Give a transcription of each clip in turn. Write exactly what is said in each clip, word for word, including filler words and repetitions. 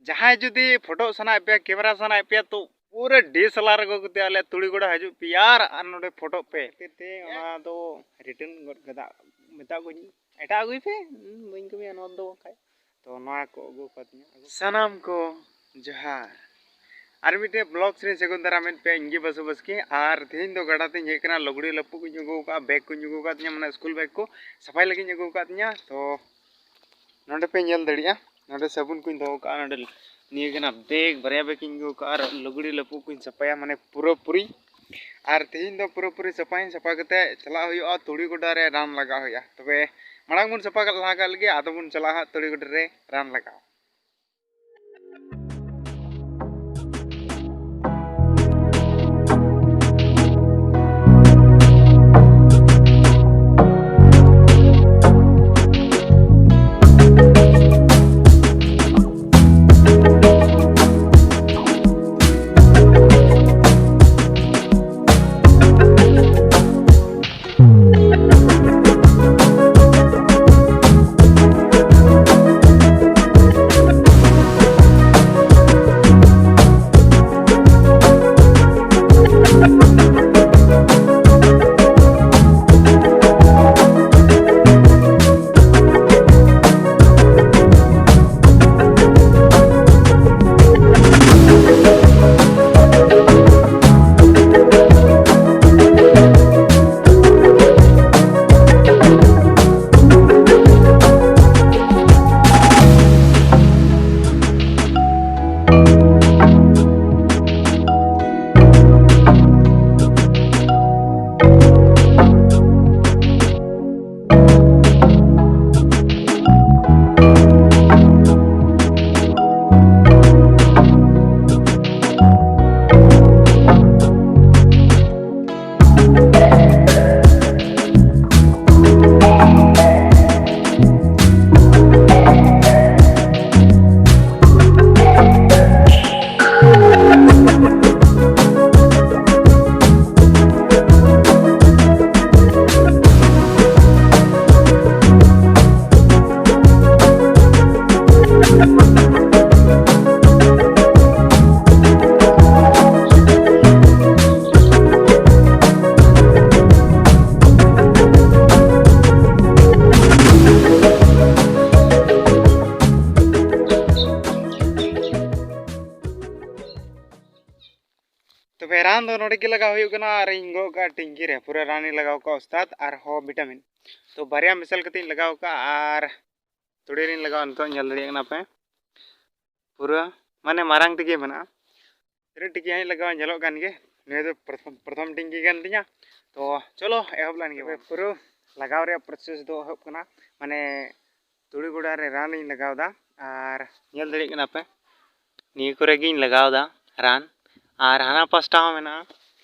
ᱡᱟᱦᱟᱸᱭ ᱡᱩᱫᱤ ᱯᱷᱳᱴᱳ ᱥᱟᱱᱟᱭᱮᱫ ᱯᱮᱭᱟ, ᱠᱮᱢᱮᱨᱟ ᱥᱟᱱᱟᱭᱮᱫ ᱯᱮᱭᱟ, ᱛᱚ ᱯᱩᱨᱟᱹ ᱰᱤ ᱮᱥ ᱮᱞ ᱟᱨ ᱟᱹᱜᱩ ᱠᱟᱛᱮ ᱟᱞᱮ ᱛᱩᱲᱤᱜᱚᱰᱟ ᱦᱤᱡᱩᱜ ᱯᱮ ᱟᱨ, ᱟᱨ ᱱᱚᱰᱮ ᱯᱷᱳᱴᱳ ᱯᱮ᱾ ᱛᱮ ᱚᱱᱟ ᱫᱚ ᱨᱤᱴᱟᱨᱱ ᱜᱚᱫ ᱠᱟᱫᱟ, ᱢᱮᱛᱟ ᱠᱚᱣᱟᱧ ᱮᱴᱟᱜ ᱟᱹᱜᱩᱭ ᱯᱮ, ᱵᱟᱹᱧ ᱠᱟᱹᱢᱤᱭᱟ ᱱᱚᱣᱟ ᱫᱚ ᱵᱟᱝᱠᱷᱟᱡ᱾ ᱛᱚ ᱱᱚᱣᱟ ᱠᱚ ᱟᱹᱜᱩ ᱠᱟᱫᱤᱧᱟ᱾ ᱥᱟᱱᱟᱢ ᱠᱚ ᱡᱚᱦᱟᱨ᱾ ᱟᱨ ᱢᱤᱫᱴᱮᱡ ᱵᱞᱚᱜ ᱥᱮᱨᱮᱧ ᱥᱟᱹᱜᱩᱱ ᱫᱟᱨᱟᱢ ᱢᱮᱱ ᱯᱮ, ᱤᱧ ᱜᱮ ᱵᱟᱹᱥᱩ ᱵᱟᱥᱠᱮ᱾ ᱟᱨ ᱛᱮᱦᱮᱧ ᱫᱚ ᱜᱟᱰᱟ ᱛᱮᱧ ᱦᱮᱡ ᱠᱟᱱᱟ, ᱞᱩᱜᱽᱲᱤ ᱞᱟᱯᱚ ᱠᱚᱧ ᱟᱹᱜᱩ ᱠᱟᱜᱼᱟ, ᱵᱮᱜᱽ ᱠᱚᱧ ᱟᱹᱜᱩ ᱠᱟᱫ ᱛᱤᱧᱟ, ᱢᱟᱱᱮ ᱥᱠᱩᱞ ᱵᱮᱜᱽ ᱠᱚ ᱥᱟᱯᱷᱟᱭ ᱞᱟᱹᱜᱤᱫ ᱤᱧ ᱟᱹᱜᱩ ᱠᱟᱫ ᱛᱤᱧᱟ᱾ ᱛᱚ ᱱᱚᱰᱮ ᱯᱮ ᱧᱮᱞ ᱫᱟᱲᱮᱭᱟᱜᱼᱟ, ᱱᱚᱰᱮ ᱥᱟᱵᱚᱱ ᱠᱚᱧ ᱫᱚᱦᱚ ᱠᱟᱜᱼᱟ, ᱱᱚᱰᱮ ᱱᱤᱭᱟᱹ ᱠᱟᱱᱟ ᱵᱮᱜᱽ, ᱵᱟᱨᱭᱟ ᱵᱮᱜᱽ ᱤᱧ ᱟᱹᱜᱩ ᱠᱟᱜᱼᱟ ᱟᱨ ᱞᱩᱜᱽᱲᱤ ᱞᱟᱯᱚ ᱠᱚᱧ ᱥᱟᱯᱷᱟᱭᱟ, ᱢᱟᱱᱮ ᱯᱩᱨᱟᱹᱯᱩᱨᱤ᱾ ᱟᱨ ᱛᱮᱦᱮᱧ ᱫᱚ ᱯᱩᱨᱟᱹᱯᱩᱨᱤ ᱥᱟᱯᱷᱟᱭᱟᱹᱧ, ᱥᱟᱯᱷᱟ ᱠᱟᱛᱮ ᱪᱟᱞᱟᱜ ᱦᱩᱭᱩᱜᱼᱟ ᱛᱩᱲᱤ ᱜᱚᱰᱟ ᱨᱮ ᱨᱟᱱ ᱞᱟᱜᱟᱣ ᱦᱩᱭᱩᱜᱼᱟ᱾ ᱛᱚᱵᱮ ᱢᱟᱲᱟᱝ ᱵᱚᱱ ᱥᱟᱯᱷᱟ ᱠᱟᱜ ᱞᱟᱦᱟ ᱠᱟᱜ ᱞᱮᱜᱮ, ᱟᱫᱚ ᱵᱚᱱ ᱪᱟᱞᱟᱜᱼᱟ ᱦᱟᱸᱜ ᱛᱩᱲᱤ ᱜᱚᱰᱟ ᱨᱮ ᱨᱟᱱ ᱞᱟᱜᱟᱣ᱾ ᱨᱟᱱ ᱫᱚ ᱱᱚᱰᱮ ᱜᱮ ᱞᱟᱜᱟᱣ ᱦᱩᱭᱩᱜ ᱠᱟᱱᱟ ᱟᱨ ᱤᱧ ᱜᱚᱜ ᱠᱟᱜᱼᱟ ᱴᱤᱝᱠᱤ ᱨᱮ᱾ ᱯᱩᱨᱟᱹ ᱨᱟᱱ ᱤᱧ ᱞᱟᱜᱟᱣ ᱠᱟᱜᱼᱟ ᱩᱥᱛᱟᱫ, ᱟᱨᱦᱚᱸ ᱵᱷᱤᱴᱟᱢᱤᱱ᱾ ᱛᱚ ᱵᱟᱨᱭᱟ ᱢᱮᱥᱟᱞ ᱠᱟᱛᱮ ᱤᱧ ᱞᱟᱜᱟᱣ ᱠᱟᱜᱼᱟ ᱟᱨ ᱛᱩᱲᱤ ᱨᱤᱧ ᱞᱟᱜᱟᱣᱟ᱾ ᱱᱤᱛᱚᱜ ᱧᱮᱞ ᱫᱟᱲᱮᱭᱟᱜ ᱠᱟᱱᱟ ᱯᱮ, ᱯᱩᱨᱟᱹ ᱢᱟᱱᱮ ᱢᱟᱨᱟᱝ ᱛᱮᱜᱮ ᱢᱮᱱᱟᱜᱼᱟ᱾ ᱛᱤᱱᱟᱹᱜ ᱴᱤᱝᱠᱤ ᱦᱟᱸᱜ ᱞᱟᱜᱟᱣᱟ ᱧᱮᱞᱚᱜ ᱠᱟᱱ ᱜᱮ᱾ ᱱᱤᱭᱟᱹ ᱫᱚ ᱯᱨᱚᱛᱷᱚᱢ, ᱯᱨᱚᱛᱷᱚᱢ ᱴᱤᱝᱠᱤ ᱠᱟᱱ ᱛᱤᱧᱟ᱾ ᱛᱚ ᱪᱚᱞᱚ ᱮᱦᱚᱵ ᱞᱮᱱ ᱜᱮ᱾ ᱛᱚᱵᱮ ᱯᱩᱨᱟᱹ ᱞᱟᱜᱟᱣ ᱨᱮᱭᱟᱜ ᱯᱨᱚᱥᱮᱥ ᱫᱚ ᱮᱦᱚᱵ ᱠᱟᱱᱟ, ᱢᱟᱱᱮ ᱛᱩᱲᱤ ᱜᱚᱰᱟ ᱨᱮ ᱨᱟᱱ ᱤᱧ ᱞᱟᱜᱟᱣ ᱮᱫᱟ᱾ ᱟᱨ ᱧᱮᱞ ᱫᱟᱲᱮᱭᱟᱜ ᱠᱟᱱᱟ ᱯᱮ, ᱱᱤᱭᱟᱹ ᱠᱚᱨᱮ ᱜᱤᱧ ᱞᱟᱜᱟᱣ ᱮᱫᱟ ᱨᱟᱱ᱾ ᱟᱨ ᱦᱟᱱᱟ ᱯᱟᱥᱴᱟ ᱦᱚᱸ ᱢᱮᱱᱟᱜᱼᱟ,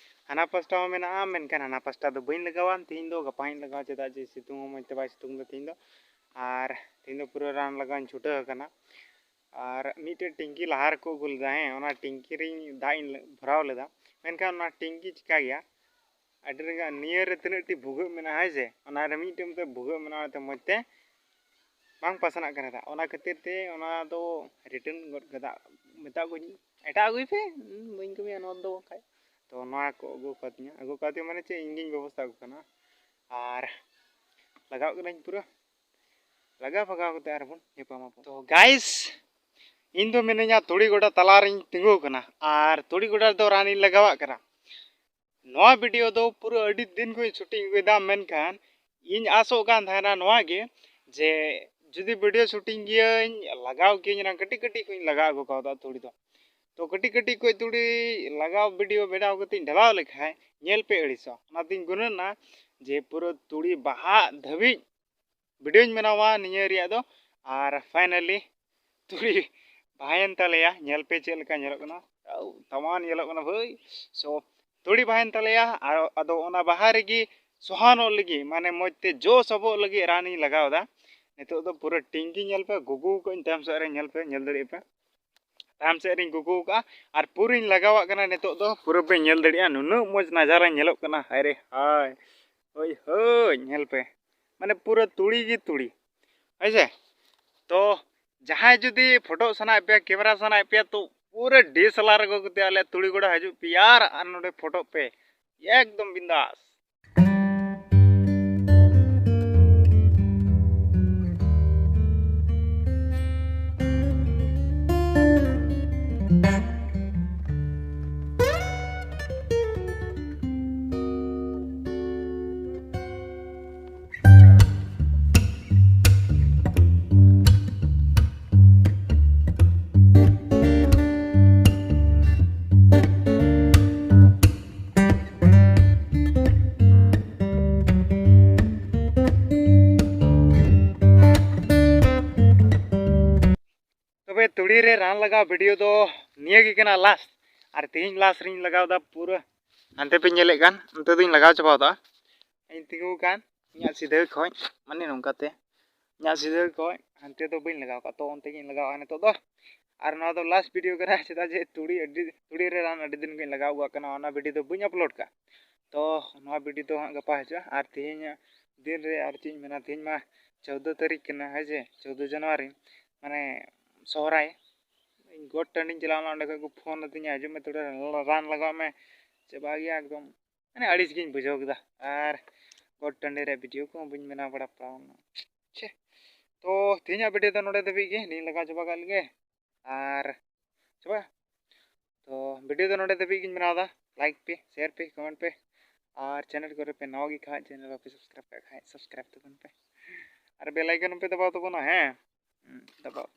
ᱦᱟᱱᱟ ᱯᱟᱥᱴᱟ ᱦᱚᱸ ᱢᱮᱱᱟᱜᱼᱟ, ᱢᱮᱱᱠᱷᱟᱱ ᱦᱟᱱᱟ ᱯᱟᱥᱴᱟ ᱫᱚ ᱵᱟᱹᱧ ᱞᱟᱜᱟᱣᱟ ᱛᱤᱦᱤᱧ ᱫᱚ, ᱜᱟᱯᱟ ᱦᱟᱸᱜ ᱤᱧ ᱞᱟᱜᱟᱣᱟ, ᱪᱮᱫᱟᱜ ᱡᱮ ᱥᱤᱛᱩᱝ ᱦᱚᱸ ᱢᱚᱡᱽ ᱛᱮ ᱵᱟᱭ ᱥᱤᱛᱩᱝ ᱮᱫᱟ ᱛᱤᱦᱤᱧ ᱫᱚ᱾ ᱟᱨ ᱛᱤᱦᱤᱧ ᱫᱚ ᱯᱩᱨᱟᱹ ᱨᱟᱱ ᱞᱟᱜᱟᱣ ᱤᱧ ᱪᱷᱩᱴᱟᱹᱣ ᱟᱠᱟᱱᱟ᱾ ᱟᱨ ᱢᱤᱫᱴᱮᱡ ᱴᱤᱝᱠᱤ ᱞᱟᱦᱟ ᱨᱮᱠᱚ ᱟᱹᱜᱩ ᱞᱮᱫᱟ, ᱦᱮᱸ, ᱚᱱᱟ ᱴᱤᱝᱠᱤ ᱨᱤᱧ ᱫᱟᱜ ᱤᱧ ᱵᱷᱚᱨᱟᱣ ᱞᱮᱫᱟ, ᱢᱮᱱᱠᱷᱟᱱ ᱚᱱᱟ ᱴᱤᱝᱠᱤ ᱪᱤᱠᱟ ᱜᱮᱭᱟ, ᱟᱹᱰᱤ ᱨᱟᱸᱜᱟ ᱱᱤᱭᱟᱹ ᱨᱮ ᱛᱤᱱᱟᱹᱜ ᱴᱤ ᱵᱷᱩᱜᱟᱹᱜ ᱢᱮᱱᱟᱜᱼᱟ, ᱦᱮᱸ ᱥᱮ, ᱚᱱᱟ ᱨᱮ ᱢᱤᱫᱴᱮᱱ ᱛᱮ ᱵᱷᱩᱜᱟᱹᱜ ᱢᱮᱱᱟᱜᱼᱟ, ᱚᱱᱟᱛᱮ ᱢᱚᱡᱽ ᱛᱮ ᱵᱟᱝ ᱯᱟᱥᱱᱟᱜ ᱠᱟᱱᱟ ᱫᱟᱜ᱾ ᱚᱱᱟ ᱠᱷᱟᱹᱛᱤᱨ ᱛᱮ ᱚᱱᱟ ᱫᱚ ᱨᱤᱴᱟᱨᱱ ᱜᱚᱫ ᱠᱟᱫᱟ, ᱢᱮᱛᱟ ᱠᱚᱣᱟᱧ ᱮᱴᱟᱜ ᱟᱹᱜᱩᱭ ᱯᱮ, ᱤᱧ ᱵᱟᱹᱧ ᱠᱟᱹᱢᱤᱭᱟ ᱱᱚᱣᱟ ᱫᱚ ᱵᱟᱝᱠᱷᱟᱡ᱾ ᱛᱚ ᱱᱚᱣᱟ ᱠᱚ ᱟᱹᱜᱩ ᱠᱟᱣᱫᱤᱧᱟ, ᱟᱹᱜᱩ ᱠᱟᱣᱫᱤᱧᱟ ᱢᱟᱱᱮ ᱪᱮᱫ, ᱤᱧ ᱜᱤᱧ ᱵᱮᱵᱚᱥᱛᱷᱟ ᱟᱠᱚ ᱠᱟᱱᱟ᱾ ᱟᱨ ᱞᱟᱜᱟᱣ ᱠᱟᱹᱱᱟᱹᱧ ᱯᱩᱨᱟᱹ, ᱞᱟᱜᱟᱣ ᱵᱷᱟᱜᱟᱣ ᱠᱟᱛᱮ ᱟᱨᱵᱚᱱ ᱧᱟᱯᱟᱢᱟ᱾ ᱛᱚ ᱜᱟᱭᱥ, ᱤᱧ ᱫᱚ ᱢᱤᱱᱟᱹᱧᱟ ᱛᱩᱲᱤ ᱜᱚᱰᱟ ᱛᱟᱞᱟ ᱨᱤᱧ ᱛᱤᱸᱜᱩ ᱟᱠᱟᱱᱟ ᱟᱨ ᱛᱩᱲᱤ ᱜᱚᱰᱟ ᱨᱮᱫᱚ ᱨᱟᱱ ᱤᱧ ᱞᱟᱜᱟᱣᱟᱜ ᱠᱟᱱᱟ᱾ ᱱᱚᱣᱟ ᱵᱷᱤᱰᱤᱭᱳ ᱫᱚ ᱯᱩᱨᱟᱹ ᱟᱹᱰᱤ ᱫᱤᱱ ᱠᱷᱚᱱ ᱥᱩᱴᱤᱝ ᱟᱹᱜᱩᱭᱮᱫᱟ, ᱢᱮᱱᱠᱷᱟᱱ ᱤᱧ ᱟᱥᱚᱜ ᱠᱟᱱ ᱛᱟᱦᱮᱱᱟ ᱱᱚᱣᱟ ᱜᱮ, ᱡᱮ ᱡᱩᱫᱤ ᱵᱷᱤᱰᱤᱭᱳ ᱥᱩᱴᱤᱝ ᱜᱤᱭᱟᱹᱧ, ᱞᱟᱜᱟᱣ ᱜᱤᱭᱟᱹᱧ, ᱨᱟᱱ ᱠᱟᱹᱴᱤᱡ ᱠᱟᱹᱴᱤᱡ ᱠᱷᱚᱱ ᱤᱧ ᱞᱟᱜᱟᱣ ᱟᱹᱜᱩ ᱠᱟᱣᱫᱟ ᱛᱩᱲᱤ ᱫᱚ᱾ ᱛᱚ ᱠᱟᱹᱴᱤᱡ ᱠᱟᱹᱴᱤᱡ ᱠᱷᱚᱱ ᱛᱩᱲᱤ ᱞᱟᱜᱟᱣ ᱵᱷᱤᱰᱤᱭᱳ ᱵᱮᱱᱟᱣ ᱠᱟᱛᱮᱧ ᱰᱷᱟᱞᱟᱣ ᱞᱮᱠᱷᱟᱱ ᱧᱮᱞ ᱯᱮ ᱟᱹᱲᱤᱥᱚᱜᱼᱟ᱾ ᱚᱱᱟᱛᱤᱧ ᱜᱩᱱᱟᱹᱱᱟ ᱡᱮ ᱯᱩᱨᱟᱹ ᱛᱩᱲᱤ ᱵᱟᱦᱟᱜ ᱫᱷᱟᱹᱵᱤᱡ ᱵᱷᱤᱰᱤᱭᱳᱧ ᱵᱮᱱᱟᱣᱟ ᱱᱤᱭᱟᱹ ᱨᱮᱭᱟᱜ ᱫᱚ᱾ ᱟᱨ ᱯᱷᱟᱭᱱᱟᱞᱤ ᱛᱩᱲᱤ ᱵᱟᱦᱟᱭᱮᱱ ᱛᱟᱞᱮᱭᱟ᱾ ᱧᱮᱞ ᱯᱮ ᱪᱮᱫ ᱞᱮᱠᱟ ᱧᱮᱞᱚᱜ ᱠᱟᱱᱟ, ᱟᱣ, ᱫᱟᱢᱟᱱ ᱧᱮᱞᱚᱜ ᱠᱟᱱᱟ ᱵᱷᱟᱹᱭ᱾ ᱥᱳ ᱛᱩᱲᱤ ᱵᱟᱦᱟᱭᱮᱱ ᱛᱟᱞᱮᱭᱟ, ᱟᱨ ᱟᱫᱚ ᱚᱱᱟ ᱵᱟᱦᱟ ᱨᱮᱜᱮ ᱥᱚᱦᱟᱱᱚᱜ ᱞᱟᱹᱜᱤᱫ, ᱢᱟᱱᱮ ᱢᱚᱡᱽ ᱛᱮ ᱡᱚ ᱥᱟᱵᱚᱜ ᱞᱟᱹᱜᱤᱫ ᱨᱟᱱ ᱤᱧ ᱞᱟᱜᱟᱣ ᱮᱫᱟ᱾ ᱱᱤᱛᱚᱜ ᱫᱚ ᱯᱩᱨᱟᱹ ᱴᱤᱝᱠᱤ ᱧᱮᱞ ᱯᱮ, ᱜᱩᱜᱩ ᱠᱟᱜ ᱟᱹᱧ ᱛᱟᱭᱚᱢ ᱥᱮᱫ ᱨᱮ, ᱧᱮᱞ ᱯᱮ, ᱧᱮᱞ ᱫᱟᱲᱮᱭᱟᱜ ᱯᱮ᱾ ᱛᱟᱭᱚᱢ ᱥᱮᱫ ᱨᱤᱧ ᱜᱩᱜᱩ ᱠᱟᱜᱼᱟ ᱟᱨ ᱯᱩᱨᱟᱹᱧ ᱞᱟᱜᱟᱣᱟᱜ ᱠᱟᱱᱟ ᱱᱤᱛᱚᱜ ᱫᱚ, ᱯᱩᱨᱟᱹ ᱯᱮ ᱧᱮᱞ ᱫᱟᱲᱮᱭᱟᱜᱼᱟ, ᱱᱩᱱᱟᱹᱜ ᱢᱚᱡᱽ ᱱᱟᱡᱟᱨᱟ ᱧᱮᱞᱚᱜ ᱠᱟᱱᱟ, ᱦᱟᱭ ᱨᱮ ᱦᱟᱭ, ᱦᱳᱭ ᱦᱳᱭ, ᱧᱮᱞ ᱯᱮ, ᱢᱟᱱᱮ ᱯᱩᱨᱟᱹ ᱛᱩᱲᱤ ᱜᱮ ᱛᱩᱲᱤ, ᱦᱳᱭ ᱥᱮ᱾ ᱛᱚ ᱡᱟᱦᱟᱸᱭ ᱡᱩᱫᱤ ᱯᱷᱳᱴᱳ ᱥᱟᱱᱟᱭᱮᱫ ᱯᱮᱭᱟ, ᱠᱮᱢᱮᱨᱟ ᱥᱟᱱᱟᱭᱮᱫ ᱯᱮᱭᱟ, ᱛᱚ ᱯᱩᱨᱟᱹ ᱰᱤ ᱮᱥ ᱮᱞ ᱟᱨ ᱟᱹᱜᱩ ᱠᱟᱛᱮ ᱟᱞᱮ ᱛᱩᱲᱤ ᱜᱚᱰᱟ ᱦᱤᱡᱩᱜ ᱯᱮ ᱟᱨ, ᱟᱨ ᱱᱚᱰᱮ ᱯᱷᱳᱴᱳᱜ ᱯᱮ, ᱮᱠᱫᱚᱢ ᱵᱤᱱᱫᱟᱥ᱾ ᱨᱮ ᱨᱟᱱ ᱞᱟᱜᱟᱣ video ᱫᱚ ᱱᱤᱭᱟᱹ ᱜᱮ ᱠᱟᱱᱟ last᱾ ᱟᱨ ᱛᱮᱦᱮᱧ last ᱨᱤᱧ ᱞᱟᱜᱟᱣ ᱮᱫᱟ ᱯᱩᱨᱟᱹ᱾ ᱦᱟᱱᱛᱮ ᱯᱮ ᱧᱮᱞᱮᱫ ᱠᱟᱱ, ᱚᱱᱛᱮ ᱫᱚᱧ ᱞᱟᱜᱟᱣ ᱪᱟᱵᱟᱣ ᱫᱟ᱾ ᱤᱧ ᱛᱤᱸᱜᱩ ᱟᱠᱟᱱ, ᱤᱧᱟᱹᱜ ᱥᱤᱫᱷᱟᱹ ᱠᱷᱚᱡ, ᱢᱟᱱᱮ ᱱᱚᱝᱠᱟᱛᱮ, ᱤᱧᱟᱹᱜ ᱥᱤᱫᱷᱟᱹ ᱠᱷᱚᱡ ᱦᱟᱱᱛᱮ ᱫᱚ ᱵᱟᱹᱧ ᱞᱟᱜᱟᱣ ᱠᱟᱜ, ᱛᱚ ᱚᱱᱛᱮ ᱜᱤᱧ ᱞᱟᱜᱟᱣᱟ ᱱᱤᱛᱚᱜ ᱫᱚ᱾ ᱟᱨ ᱱᱚᱣᱟ ᱫᱚ last video ᱠᱟᱱᱟ, ᱪᱮᱫᱟᱜ ᱡᱮ ᱛᱩᱲᱤ ᱟᱹᱰᱤ, ᱛᱩᱲᱤ ᱨᱮ ᱨᱟᱱ ᱟᱹᱰᱤ ᱫᱤᱱ ᱠᱷᱚᱡ ᱞᱟᱜᱟᱣ ᱟᱹᱜᱩᱣᱟᱜ ᱠᱟᱱᱟ, ᱚᱱᱟ video ᱫᱚ ᱵᱟᱹᱧ upload ᱠᱟᱜ᱾ ᱛᱚ ᱱᱚᱣᱟ video ᱫᱚ ᱦᱟᱸᱜ ᱜᱟᱯᱟ ᱦᱤᱡᱩᱜᱼᱟ᱾ ᱟᱨ ᱛᱮᱦᱮᱧ ᱫᱤᱱ ᱨᱮ ᱟᱨ ᱪᱮᱫ ᱤᱧ ᱢᱮᱱᱟ, ᱛᱮᱦᱮᱧ ᱢᱟ ᱪᱳᱫᱽᱫᱳ ᱛᱟᱹᱨᱤᱠᱷ ᱠᱟᱱᱟ, ᱦᱮᱸ ᱥᱮ, ᱪᱳᱫᱽᱫᱳ ᱡᱟᱱᱩᱣᱟᱨᱤ, ᱢᱟᱱᱮ ᱥᱚᱦᱨᱟᱭ᱾ ᱤᱧ ᱜᱚᱴ ᱴᱟᱺᱰᱤᱧ ᱪᱟᱞᱟᱣ ᱞᱮᱱᱟ, ᱚᱸᱰᱮ ᱠᱷᱚᱡ ᱠᱚ ᱯᱷᱳᱱ ᱟᱹᱫᱤᱧᱟ, "ᱦᱤᱡᱩᱜ ᱢᱮ ᱛᱷᱚᱲᱟ ᱨᱟᱱ ᱞᱟᱜᱟᱣ ᱢᱮ, ᱪᱟᱵᱟ ᱜᱮᱭᱟ ᱮᱠᱫᱚᱢ", ᱢᱟᱱᱮ ᱟᱹᱲᱤᱥ ᱜᱤᱧ ᱵᱩᱡᱷᱟᱹᱣ ᱠᱮᱫᱟ᱾ ᱟᱨ ᱜᱚᱴ ᱴᱟᱺᱰᱤ ᱨᱮ video ᱠᱚᱦᱚᱸ ᱵᱟᱹᱧ ᱵᱮᱱᱟᱣ ᱵᱟᱲᱟ ᱯᱟᱲᱟᱣ ᱞᱮᱱᱟ᱾ ᱪᱷᱮ, ᱛᱚ ᱛᱮᱦᱮᱧᱟᱜ video ᱫᱚ ᱱᱚᱰᱮ ᱫᱷᱟᱹᱵᱤᱡ ᱜᱮ, ᱱᱤᱭᱟᱹ ᱞᱟᱜᱟᱣ ᱪᱟᱵᱟ ᱠᱟᱜ ᱞᱮᱜᱮ᱾ ᱟᱨ ᱪᱟᱵᱟ, ᱛᱚ video ᱫᱚ ᱱᱚᱰᱮ ᱫᱷᱟᱹᱵᱤᱡ ᱜᱤᱧ ᱵᱮᱱᱟᱣ ᱮᱫᱟ᱾ Like ᱯᱮ, share ᱯᱮ, comment ᱯᱮ, ᱟᱨ channel ᱠᱚᱨᱮ ᱯᱮ ᱱᱟᱣᱟ ᱜᱮ ᱠᱷᱟᱡ, channel ᱵᱟᱯᱮ subscribe ᱠᱟᱜ ᱠᱷᱟᱡ subscribe ᱛᱟᱵᱚᱱ ᱯᱮ, ᱟᱨ bell icon ᱯᱮ ᱫᱟᱵᱟᱣ ᱛᱟᱵᱚᱱᱟ, ᱦᱮᱸ, ᱦᱩᱸ, ᱫᱟᱵᱟᱣ